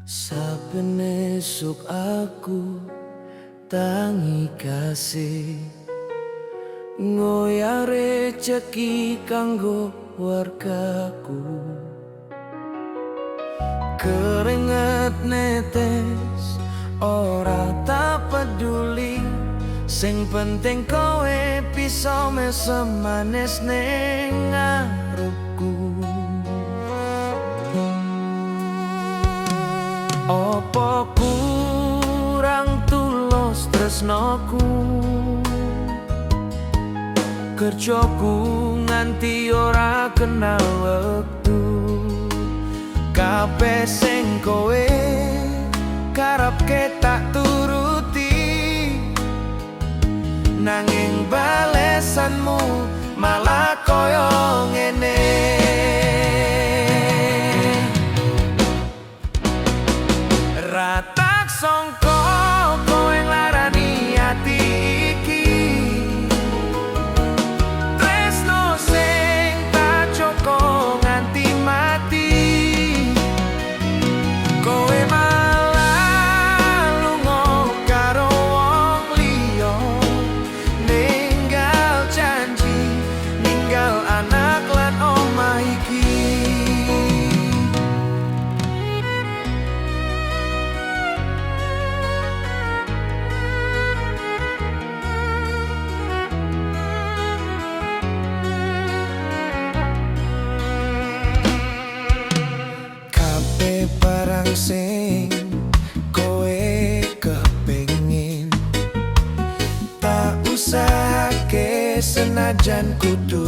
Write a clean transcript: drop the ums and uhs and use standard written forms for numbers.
Saben esuk aku tangi kasih, ngoyak rejeki kanggo wargaku. Keringet netes ora tak peduli, sing penting kowe bisa mesem manis ning ngarepku. Opo kurang tulus tresnoku? Kerjaku nganti ora kenal wektu. Kabeh sing kowe karepke tak turuti, nanging balesanmu malah koyo ngene. Ra tak sangka kowe nglarani ati iki. Tresno sing tak joko nganti mati, kowe malah lunga karo wong liya, ninggal janji, ninggal anak lan omah iki. Kabeh barang sing kowe kepengin tak usahake senajan kudu